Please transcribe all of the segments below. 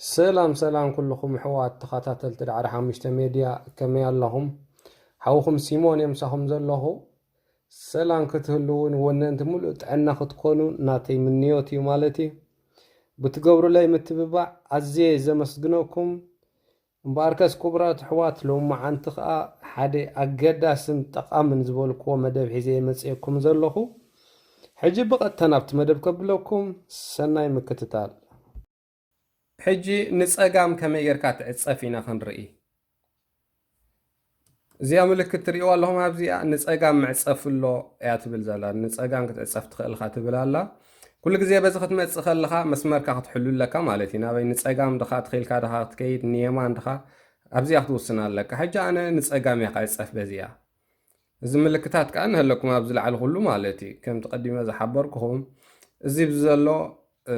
ሰላም ሰላም ኩልኹም ኣሕዋት ተኸታተልቲ ዳዕሮ ሓሙሽተ ሜድያ፣ ከመይ ኣለኹም? ሓውኹም ሲሞን እየ ምሳኹም ዘለኹ። ሰላም ክትህልውን ወነንቲ ሙሉእ ጥዕና ክትኮኑ ናተይ ምንዮት እዩ ማለት እዩ። ብትገብሩለይ ምትብባዕ ኣዝየ ዘመስግነኩም። እምበኣርከስ ክቡራት ኣሕዋት፣ ሎማዓንቲ ኸኣ ሓደ ኣገዳስን ጠቓምን ዝበልክዎ መደብ ሒዘ እየ መጽኤኩም ዘለኹ። ሕጂ ብቐጥታ ናብቲ መደብ ከብለኩም፣ ሰናይ ምክትታል። ሕጂ ንጸጋም ከመይ ጌርካ ትዕጸፍ ኢና ክንርኢ። እዚኣ ምልክት ትርእይዋ ኣለኹም፣ ኣብዚኣ ንጸጋም መዕጸፊ ኣሎ እያ ትብል ዘላ። ንጸጋም ክትዕጸፍ ትኽእልካ ትብል ኣላ። ኩሉ ግዜ በዚ ክትመጽእ ከለኻ መስመርካ ክትሕሉ ኣለካ ማለት እዩ። ናበይ ንጸጋም ድኻ ትኽእልካ ድኻ ክትከይድ፣ ንየማን ድኻ፣ ኣብዚኣ ክትውስን ኣለካ። ሕጂ ኣነ ንጸጋም እየ ክዕጸፍ በዚኣ። እዚ ምልክታት ከኣ ንህለኩም ኣብዚ ላዕሊ ኩሉ ማለት እዩ። ከምቲ ቀዲመ ዝሓበርኩኹም፣ እዚ ብዘሎ፣ እ፣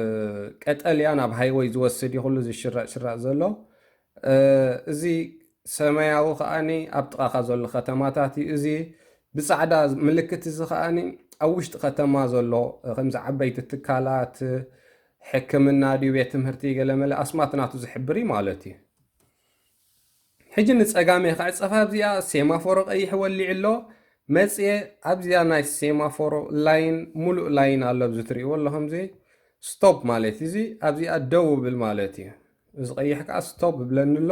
ቀጠልያ ናብ ሃይወይ ዝወስድ እዩ ኩሉ እዚ ሽራጥ ሽራጥ ዘሎ። እ፣ እዚ ሰማያዊ ከኣኒ ኣብ ጥቓኻ ዘሎ ከተማታት እዩ። እዚ ብጻዕዳ ምልክት እዚ ከኣኒ ኣብ ውሽጢ ከተማ ዘሎ፣ እ፣ ከምዚ ዓበይቲ ትካላት፣ ሕክምና ድዩ፣ ቤት ትምህርቲ፣ ገለመለ ኣስማት ናቱ ዝሕብር እዩ ማለት እዩ። ሕጂ ንጸጋመይ ክዕጸፍ ኣብዚኣ ሴማፎሮ ቀይሕ ወሊዑ ኣሎ። መጽየ ኣብዚኣ ናይ ሴማፎሮ ላይን፣ ሙሉእ ላይን ኣሎ፣ ኣብዚ ትርእይዎ ኣለኹም፣ እዚ ስቶፕ ማለት እዩ። እዚ ኣብዚኣ ደው ብል ማለት እዩ። እዚ ቀይሕ ከኣ ስቶፕ ብለኒ ኣሎ።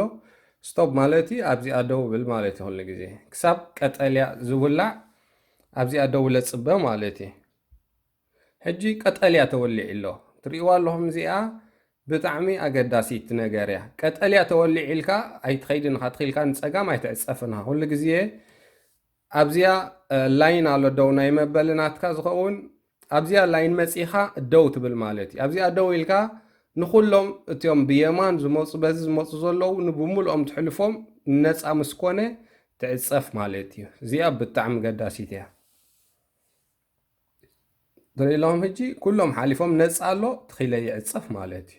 ስቶፕ ማለት እዩ ኣብዚኣ ደው ብል ማለት እዩ። ኩሉ ግዜ ክሳብ ቀጠልያ ዝውላዕ ኣብዚኣ ደው ኢለ ጽበ ማለት እዩ። ሕጂ ቀጠልያ ተወሊዑ ኣሎ። ትርእይዋ ኣለኹም፣ እዚኣ ብጣዕሚ ኣገዳሲት ነገር እያ። ቀጠልያ ተወሊዑ ኢልካ ኣይትኸይድን ኢኻ፣ ትኽኢልካ ንጸጋም ኣይትዕጸፍን ኢኻ። ኩሉ ግዜ ኣብዚኣ፣ እ፣ ላይን ኣሎ ደው ናይ መበሊ ናትካ ዝኸውን፣ ኣብዚኣ ላይን መጺኻ ደው ትብል ማለት እዩ። ኣብዚኣ ደው ኢልካ ንኹሎም እቲኦም ብየማን ዝመጹ፣ በዚ ዝመጹ ዘለዉ ንብምልኦም ትሕልፎም፣ ነጻ ምስ ኮነ ትዕጸፍ ማለት እዩ። እዚኣ ብጣዕሚ ገዳሲት እያ። ትርኢ ኣለኹም፣ ሕጂ ኩሎም ሓሊፎም ነጻ ኣሎ፣ ትኺለ ይዕጸፍ ማለት እዩ።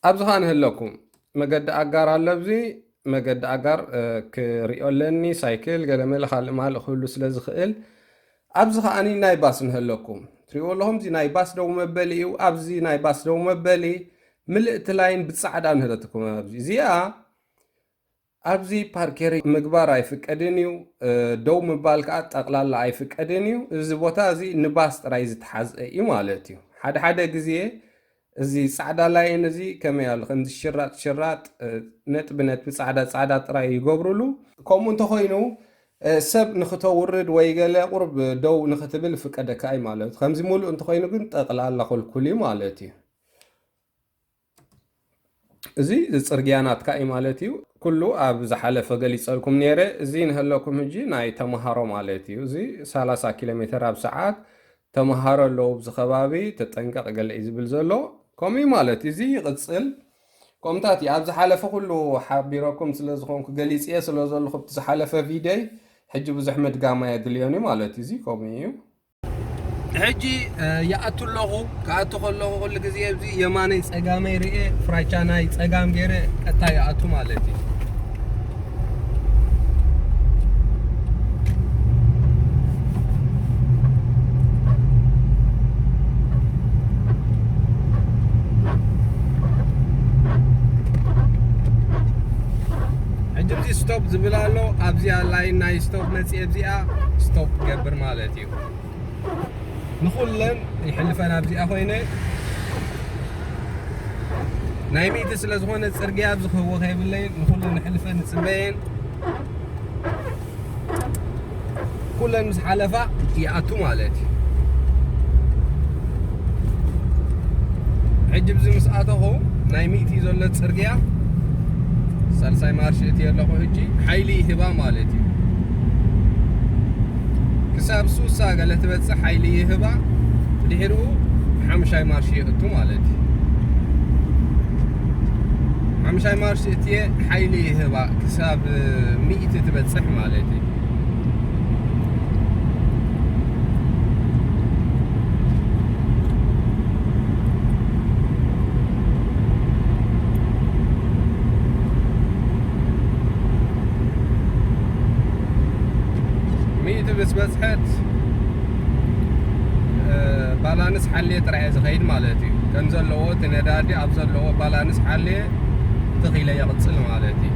ኣብዚ ኸኣ ንህለኩም መገዲ ኣጋር ኣሎ። ኣብዚ መገዲ ኣጋር፣ እ፣ ክሪኦ ኣለኒ፣ ሳይክል፣ ገለመለ፣ ካልእ ማልእ ክህሉ ስለ ዝኽእል፣ ኣብዚ ኸኣኒ ናይ ባስ ንህለኩም። ትሪእዎ ኣለኹም፣ እዚ ናይ ባስ ደው መበሊ እዩ። ኣብዚ ናይ ባስ ደው መበሊ ምልእቲ ላይን ብጻዕዳ ንህለትኩም። ኣብዚ እዚኣ ኣብዚ ፓርኬሪ ምግባር ኣይፍቀድን እዩ። እ፣ ደው ምባል ከኣ ጠቕላላ ኣይፍቀድን እዩ። እዚ ቦታ እዚ ንባስ ጥራይ ዝተሓዝአ እዩ ማለት እዩ። ሓደ ሓደ ግዜ እዚ ጻዕዳ ላይን እዚ ከመይ ኣሎ፣ ከምዚ ሽራጥ ሽራጥ፣ እ፣ ነጥቢ ነጥቢ ጻዕዳ ጻዕዳ ጥራይ ይገብሩሉ። ከምኡ እንተኾይኑ፣ እ፣ ሰብ ንኽተውርድ ወይ ገለ ቁሩብ ደው ንኽትብል ይፍቀደካ እዩ ማለት እዩ። ከምዚ ሙሉእ እንተኾይኑ ግን ጠቕላላ ክልኩል እዩ ማለት እዩ። እዚ፣ እዚ ጽርግያ ናትካ እዩ ማለት እዩ። ኩሉ ኣብ ዝሓለፈ ገሊጸልኩም ነይረ። እዚ ንህለኩም ሕጂ ናይ ተመሃሮ ማለት እዩ። እዚ ሰላሳ ኪሎ ሜተር ኣብ ሰዓት ተመሃሮ ኣለዉ ኣብዚ ከባቢ፣ ተጠንቀቕ ገለ እዩ ዝብል ዘሎ። ከምኡ እዩ ማለት እዩ። እዚ ይቕጽል። ከምኡታት እዩ። ኣብ ዝሓለፈ ኩሉ ሓቢረኩም ስለ ዝኾንኩ፣ ገሊጽየ ስለ ዘለኹ ኣብቲ ዝሓለፈ ቪድዮይ፣ ሕጂ ብዙሕ ምድጋም ኣየድልዮን እዩ ማለት እዩ። እዚ ከምኡ እዩ። ሕጂ፣ እ፣ ይኣቱ ኣለኹ። ክኣቱ ከለኹ ኩሉ ግዜ ኣብዚ የማነይ ጸጋመይ ርኤ፣ ፍራቻ ናይ ጸጋም ገይረ ቀጥታ ይኣቱ ማለት እዩ። ሕጂ ኣብዚ ስቶፕ ዝብል ኣሎ። ኣብዚኣ ላይን ናይ ስቶፕ መጽየ፣ ኣብዚኣ ስቶፕ ገብር ማለት እዩ። ንኹለን ይሕልፈን ኣብዚኣ ኮይነ፣ ናይ ሚእቲ ስለ ዝኾነ ጽርግያ ኣብዚ ክህወ ከይብለይ ንኹለን ይሕልፈን ይጽበየን። ኩለን ምስ ሓለፋ ይኣቱ ማለት እዩ። ሕጂ ብዚ ምስ ኣተኹ ናይ ሚእቲ ዘሎ ጽርግያ ሳልሳይ ማርሽ እቲ ኣለኹ ሕጂ ሓይሊ ይህባ ማለት እዩ። ክሳብ ሱሳ ገለ ትበጽሕ ሓይሊ ይህባ፣ ድሕሪኡ ሓምሻይ ማርሽ ይእቱ ማለት እዩ። ሓምሻይ ማርሽ እትየ ሓይሊ ይህባ ክሳብ ሚእቲ ትበጽሕ ማለት እዩ። ሚእቲ ምስ በጽሐት፣ እ፣ ባላንስ ሓልየ ጥራይ እየ ዝኸይድ ማለት እዩ። ከም ዘለዎ እቲ ነዳዲ ኣብ ዘለዎ ባላንስ ሓልየ ትኽ ኢለ የቕጽል ማለት እዩ።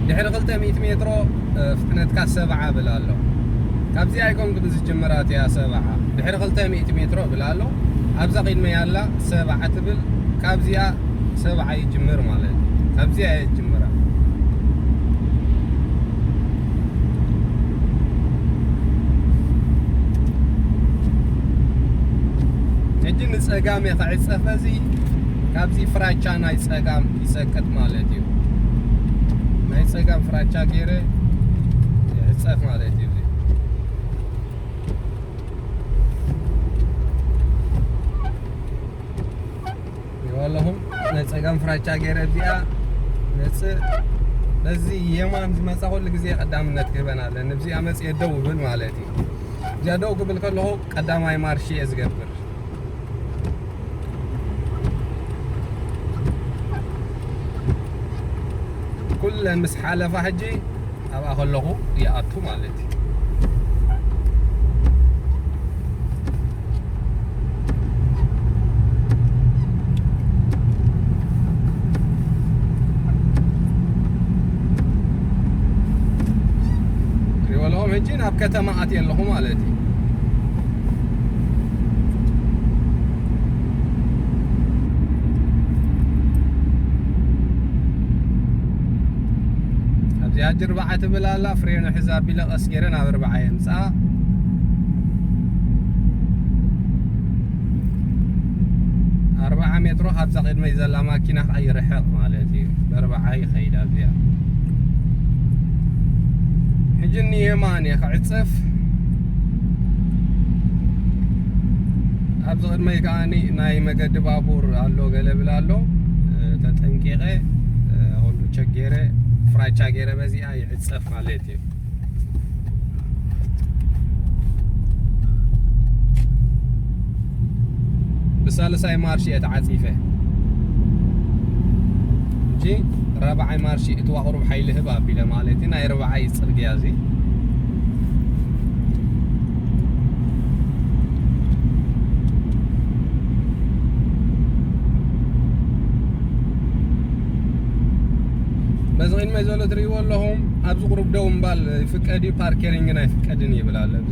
ድሕሪ ክልተ ሚእቲ ሜትሮ፣ እ፣ ፍጥነትካ ሰብዓ ብል ኣሎ። ካብዚኣ ኣይኮንኩን ዝጅምራ እቲኣ ሰብዓ። ድሕሪ ክልተ ሚእቲ ሜትሮ ብል ኣሎ። ኣብዛ ቅድመይ ኣላ ሰብዓ ትብል። ካብዚኣ ሰብዓ ይጅምር ማለት እዩ። ካብዚኣ እየ ዝጅምራ። ሕጂ ንጸጋም እየ ክዕጸፈ፣ እዚ ካብዚ ፍራቻ ናይ ጸጋም ይጸቅጥ ማለት እዩ። ናይ ጸጋም ፍራቻ ገይረ ይዕጸፍ ማለት እዩ። እዚ ይኸው ኣለኹም፣ ናይ ጸጋም ፍራቻ ገይረ እዚኣ መጽእ። በዚ የማን ዝመጻ ኩሉ ግዜ ቀዳምነት ክህበን ኣለኒ። እዚኣ መጽእ ደው እብል ማለት እዩ። እዚኣ ደው ክብል ከለኹ ቀዳማይ ማርሽ እየ ዝገብር። ኩለን ምስ ሓለፋ ሕጂ ኣብኣ ከለኹ ይኣቱ ማለት እዩ። ሪወልኦም ሕጂ ናብ ከተማ ኣትየ ኣለኹ ማለት እዩ። ኣብዚኣ ጅርባዓ ትብል ኣላ፣ ፍሬኑ ሕዛ ኣቢለ ቀስ ገይረ ናብ ኣርባዓ የምጽኣ። ኣርባዓ ሜትሮ ካብዛ ቅድመይ ዘላ ማኪና ከዓ ይርሕቕ ማለት እዩ። ብኣርባዓ ይኸይድ ኣብዚኣ። ሕጂ ንየማን እየ ክዕጽፍ። ኣብዚ ቅድመይ ከዓኒ ናይ መገዲ ባቡር ኣሎ፣ ገለ ብል ኣሎ። እ፣ ተጠንቂቐ፣ እ፣ ኩሉ ቸክ ገይረ፣ ፍራቻ ገይረ በዚኣ ይዕጸፍ ማለት እዩ። ብሳልሳይ ማርሽ እየ ተዓጺፈ። እጂ ራብዓይ ማርሽ እትዋ ቁሩብ ሓይሊ ህብ ኣቢለ ማለት እዩ። ናይ ርብዓይ ጽርግያ እዚ። በዚ ቅድመይ ዘሎ ትርእይዎ ኣለኹም። ኣብዚ ቁሩብ ደው ምባል ይፍቀድ እዩ፣ ፓርከሪንግ ግን ኣይፍቀድን ይብል ኣሎ። እዚ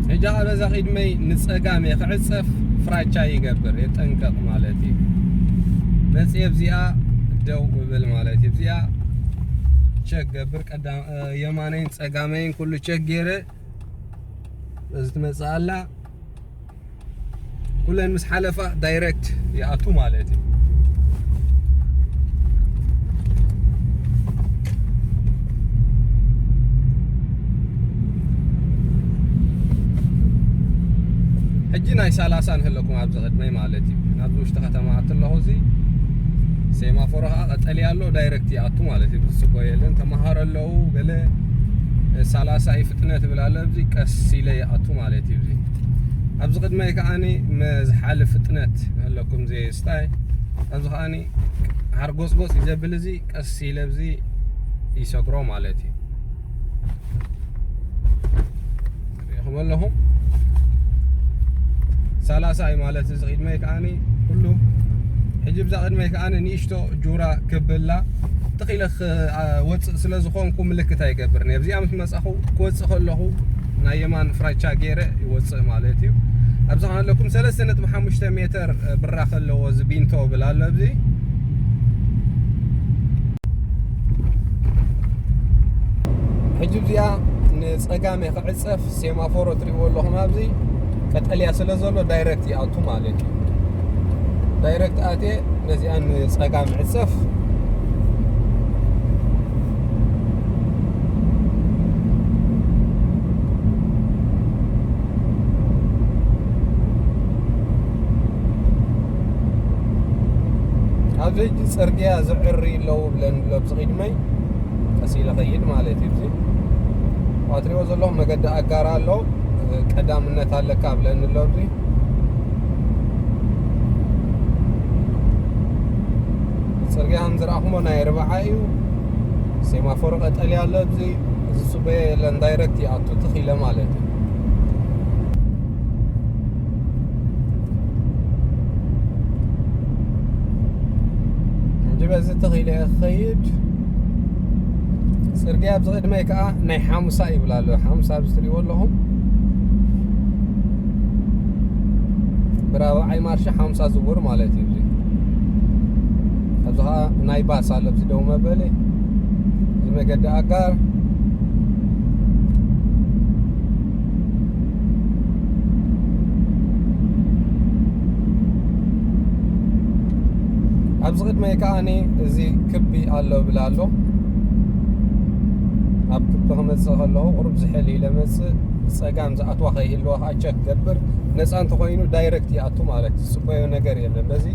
ሕጂ ኸዓ በዛ ቅድመይ ንጸጋም እየ ክዕጸፍ፣ ፍራቻ ይገብር፣ የጠንቀቕ ማለት እዩ። መጽየ ኣብዚኣ ደው እብል ማለት እዩ። ኣብዚኣ ቸክ ገብር፣ ቀዳም-፣ የማነይን ጸጋመይን ኩሉ ቸክ ገይረ፣ በዚ ትመጽእ ኣላ። ኩለን ምስ ሓለፋ ዳይሬክት ይኣቱ ማለት እዩ። ሕጂ ናይ ሰላሳ ንህለኩም ኣብዚ ቅድመይ ማለት እዩ። ናብዚ ውሽጢ ከተማ ኣቲ ኣለኹ። እዚ ሴማፎሮ ከዓ ቀጠልያ ኣሎ፣ ዳይሬክት ይኣቱ ማለት እዩ። ብዝፅቦ የለን። ተምሃሮ ኣለዉ፣ ገለ ሰላሳ እዩ ፍጥነት ይብል ኣሎ። ኣብዚ ቀስ ኢለ ይኣቱ ማለት እዩ። እዚ ኣብዚ ቅድመይ ከዓኒ መዝሓሊ ፍጥነት ኣለኩም። ዘየስታይ ኣብዚ ከዓኒ ሓርጎፅጎፅ እዩ ዘብል። እዚ ቀስ ኢለ ኣብዚ ይሰግሮ ማለት እዩ። ሪኢኹም ኣለኹም። ሰላሳ እዩ ማለት እዚ ቅድመይ ከዓኒ ኩሉ። ሕጂ ብዛ ቅድመይ ከዓኒ ንእሽቶ ጁራ ክብላ ትኽኢለ ክወፅእ ስለ ዝኾንኩ ምልክት ኣይገብርን እየ። ኣብዚኣ ምስ መፃኹ ክወፅእ ከለኹ ናይ የማን ፍራቻ ገይረ ይወፅእ ማለት እዩ። ኣብዚ ከዓኒ ኣለኩም ሰለስተ ነጥቢ ሓሙሽተ ሜትር ብራኽ ኣለዎ እዚ ቢንቶ ብል ኣሎ ኣብዚ። ሕጂ እዚኣ ን ጸጋም ክዕጸፍ ሴማፎሮ ትሪእዎ ኣለኹም ኣብዚ ቀጠልያ ስለ ዘሎ ዳይረክት ይኣቱ ማለት እዩ። ዳይረክት ኣትየ ነዚኣ ንጸጋም ዕጸፍ። ኣብዚ ሕጂ ጽርግያ ዝዕሪ ኣለዉ ብለን ብሎ ኣብዚ ቅድመይ ቀስ ኢለ ኸይድ ማለት እዩ። እዚ እትሪእዎ ዘለኹም መገዲ ኣጋር ኣሎ፣ ቀዳምነት ኣለካ ብለኒ ኣሎ። ኣብዚ ጽርግያ ከም ዝረኣኹሞ ናይ ኣርብዓ እዩ። ሴማፎሮ ቀጠልያ ኣሎ። ኣብዚ እዚ ጽበዮ የለን፣ ዳይረክት ይኣቱ ትኽ ኢለ ማለት እዩ። እንጂ በዚ ትኽ ኢለ እየ ክኸይድ። ጽርግያ ኣብዚ ቅድመይ ከኣ ናይ ሓሙሳ ይብል ኣሎ። ሓሙሳ ኣብዚ ትሪእዎ ኣለኹም። ብራብዓይ ማርሽ ሓሙሳ ዝውር ማለት እዩ። እዚ ኣብዚ ኸኣ ናይ ባስ ኣሎ፣ ኣብዚ ደው መበሊ። እዚ መገዲ ኣጋር። ኣብዚ ቅድመይ ከኣ እዚ ክቢ ኣሎ ብላ ኣሎ። ኣብ ክቢ ክመጽእ ከለኹ ቁሩብ ዝሕል ኢለ መጽእ። ብጸጋም ዝኣትዋ ከይህልዋ ከኣ ቸክ ገብር። ነጻ እንተኾይኑ ዳይረክት ይኣቱ ማለት እዩ። ዝጽበዮ ነገር የለን። በዚ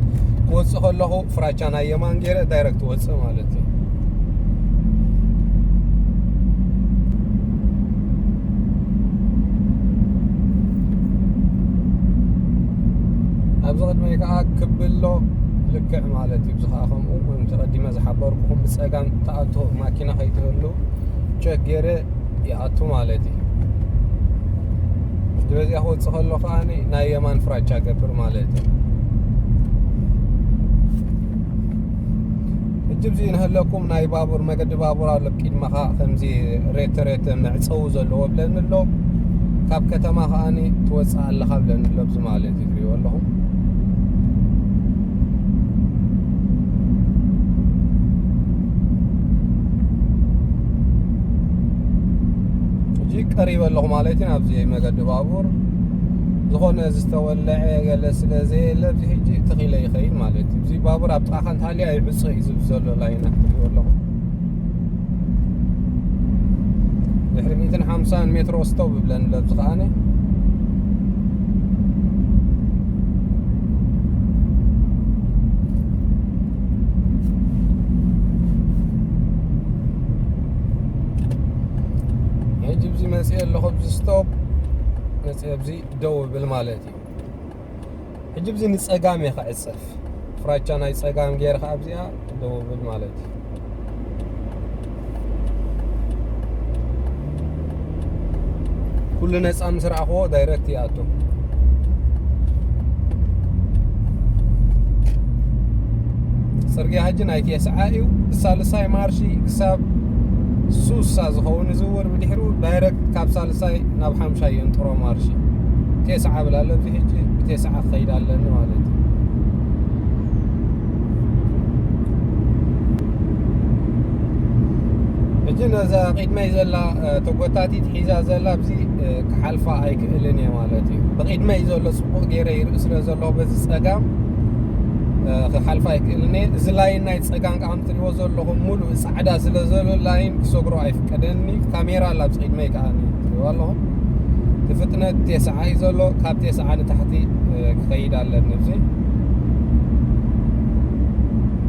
ክወጽእ ከለኹ ፍራቻ ናይ የማን ገይረ ዳይረክት ወጽእ ማለት እዩ። ኣብዚ ቅድመይ ከኣ ክብሎ ልክዕ ማለት እዩ። እዚ ከኣ ከምኡ ከምቲ ቀዲመ ዝሓበርኩኹም ብጸጋም ትኣቱ ማኪና ከይትህሉ ቸክ ገይረ ይኣቱ ማለት እዩ። በዚኣ ክወጽእ ከሎ ከኣ ናይ የማን ፍራቻ ገብር ማለት እዩ። ሕጂ እዚ ንህለኩም ናይ ባቡር መገዲ ባቡር ኣሎ፣ ቅድመኻ ከምዚ ሬተ ሬተ መዕጸዊ ዘለዎ ብለኒ ኣሎ። ካብ ከተማ ከኣ ትወጽእ ኣለኻ ብለኒ ኣሎ። ኣብዚ ማለት እዩ፣ ትሪእዎ ኣለኹም። ሕጂ ቀሪበ ኣለኹ ማለት እዩ ናብዚ መገዲ ባቡር። ዝኾነ ዝተወልዐ ገለ ስለ ዘየለ፣ ኣብዚ ሕጂ ትኺለ ይኸይድ ማለት እዩ። እዚ ባቡር ኣብ ጥቓኻ እንተሃልያ ይዕጾ እዩ ዝብል ዘሎ ላይና፣ ትሪእዎ ኣለኹም። ድሕሪ ሚእትን ሓምሳን ሜትሮ ስቶፕ ይብለኒ ኣሎ፣ ኣብዚ ከኣኒ። ሕጂ ኣብዚ መፅየ ኣለኹ፣ ኣብዚ ስቶፕ መፅየ፣ ኣብዚ ደው ይብል ማለት እዩ። ሕጂ ኣብዚ ንፀጋም እየ ክዕፀፍ። ፍራቻ ናይ ፀጋም ገይረ ከዓ ኣብዚኣ ደው ይብል ማለት እዩ። ኩሉ ነፃ ምስ ረኣኽዎ ዳይረክት ይኣቱ። ፅርግያ ሕጂ ናይ ቴስዓ እዩ። ብሳልሳይ ማርሺ ክሳብ ሱሳ ዝኸውን ዝውር፣ ብድሕሩ ዳይረክት ካብ ሳልሳይ ናብ ሓምሻይ የንጥሮ ማርሺ። ቴስዓ ብላ ኣሎ። እዚ ሕጂ ብቴስዓ ክኸይድ ኣለኒ ማለት እዩ። ሕጂ ነዛ ቅድመይ ዘላ፣ እ፣ ተጎታቲት ሒዛ ዘላ ኣብዚ፣ እ፣ ክሓልፋ ኣይክእልን እየ ማለት እዩ። ብቅድመይ ዘሎ ጽቡቕ ገይረ ይርኢ ስለ ዘለኹ በዚ ጸጋም፣ እ፣ ክሓልፋ ኣይክእልን እየ። እዚ ላይን ናይ ጸጋም ከዓ ከምትሪእዎ ዘለኹም ሙሉእ ጻዕዳ ስለ ዘሎ ላይን ክሰግሮ ኣይፍቀደኒ። ካሜራ ኣላ ኣብዚ ቅድመይ ከዓ ትሪእዎ ኣለኹም። እቲ ፍጥነት ቴስዓ እዩ ዘሎ። ካብ ቴስዓ ንታሕቲ፣ እ፣ ክኸይድ ኣለኒ። እዚ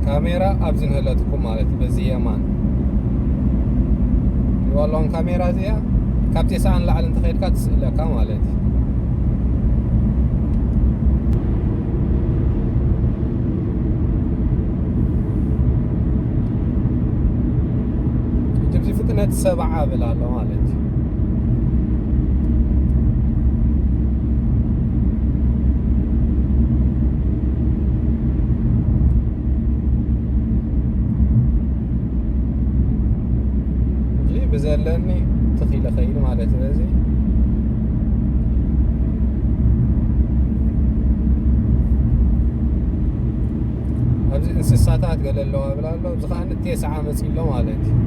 ካሜራ ኣብዚ ንህለትኩም ማለት እዩ። በዚ የማን ይዋላውን ካሜራ እዚኣ ካብ ቴስዓ ንላዕሊ እንተኸይድካ ትስእለካ ማለት እዩ። ሕጂ ኣብዚ ፍጥነት ሰብዓ ብል ኣሎ ማለት እዩ። እዚ ብዘለኒ ትኽ ኢለ ኸይድ ማለት እዩ። በዚ ኣብዚ እንስሳታት ገለ ኣለዋ ብላ ኣሎ። ኣብዚ ኸዓ ቴስዓ መፂእ ኣሎ ማለት እዩ።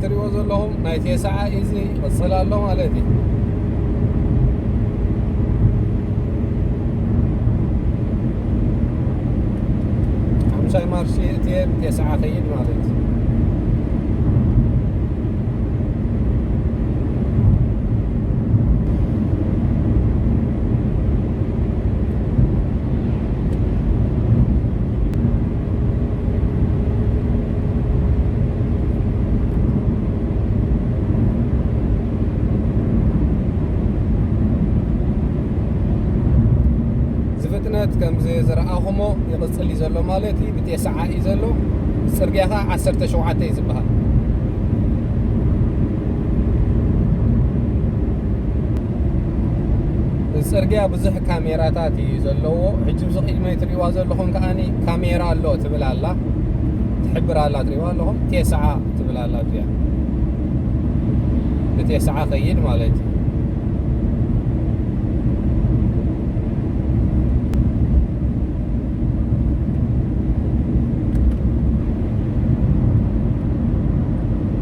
ትሪእዎ ዘለኹም ናይ ቴስዓ ኢዚ ይቕጽል ኣሎ ማለት እዩ። ሓምሻይ ማርሽ እትየ ቴስዓ ኸይድ ማለት እዩ። እዚ ፍጥነት ከምዚ ዝረኣኹሞ ይቕጽል እዩ ዘሎ ማለት እዩ። ብቴስዓ እዩ ዘሎ። ጽርግያ ኸዓ ዓሰርተ ሸውዓተ እዩ ዝበሃል። እዚ ጽርግያ ብዙሕ ካሜራታት እዩ ዘለዎ። ሕጂ ብዚ ቅድመይ ትሪእዋ ዘለኹም ከዓኒ ካሜራ ኣሎ ትብል ኣላ፣ ትሕብር ኣላ፣ ትሪእዋ ኣለኹም። ቴስዓ ትብል ኣላ እዚኣ። ብቴስዓ ኸይድ ማለት እዩ።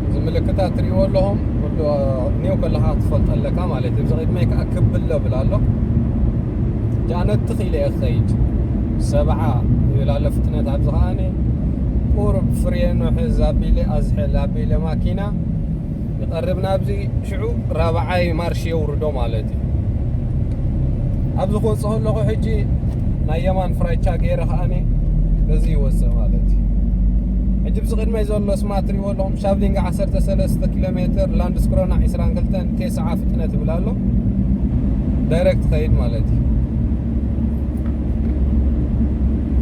እዚ ምልክታት ትሪእዎ ኣለኹም። ኩሉ ኔው ከለኻ ክትፈልጦ ኣለካ ማለት እዩ። እዚ ቅድመይ ከዓ ክብል ለብል ኣሎ። ጃነት ትኽ ኢለ እየ ክኸይድ። ሰብዓ ይብል ኣሎ ፍጥነት። ኣብዚ ከዓኒ ቁሩብ ፍሬኑ ሕዝ ኣቢለ ኣዝሕል ኣቢለ ማኪና ይቐርብ ናብዚ ሽዑ ራብዓይ ማርሽ የውርዶ ማለት እዩ። ኣብዚ ክወፅእ ከለኹ ሕጂ ናይ የማን ፍራቻ ገይረ ከዓኒ በዚ ይወፅእ ማለት እዩ። ሕጂ ብዚ ቅድመይ ዘሎ ስማ ትሪእዎ ኣለኹም ሻቭሊንግ ዓሰርተ ሰለስተ ኪሎ ሜትር ላንድ ስክሮና ዒስራን ክልተን ቴስዓ ፍጥነት ይብል ኣሎ። ዳይሬክት ኸይድ ማለት እዩ።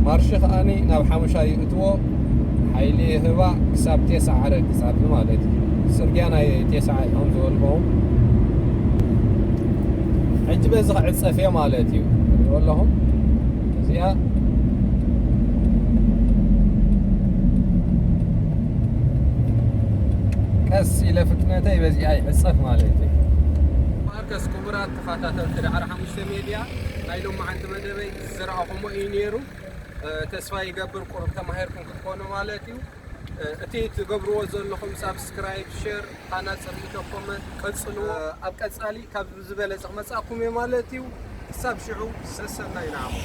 ማርሽ ከዓኒ ናብ ሓሙሻይ ይእትዎ። ሓይሊ ይህባ ክሳብ ቴስዓ ረግጻሉ ማለት እዩ። ጽርግያ ናይ ቴስዓ እዮም ዝበልኩም። ሕጂ በዚ ክዕጸፍ እየ ማለት እዩ። ኣለኹም እዚኣ ቀስ ኢለ ፍጥነተይ በዚኣ ይዕጸፍ ማለት እዩ። ማርከስ ክቡራት ተኸታተልቲ ዳዕሮ ሓሙሽተ ሜድያ ናይ ሎማዓንቲ መደበይ ዝረኣኹሞ እዩ ነይሩ። ተስፋ ይገብር ቁሩብ ተማሂርኩም ክትኮኑ ማለት እዩ። እቲ ትገብርዎ ዘለኹም ሳብስክራይብ፣ ሼር፣ ሃናፂ ርኢቶ፣ ኮመንት ቀፅልዎ። ኣብ ቀፃሊ ካብ ዝበለፀ ክመፃእኩም እየ ማለት እዩ። ክሳብ ሽዑ ሰሰናዩ ንዓኹም።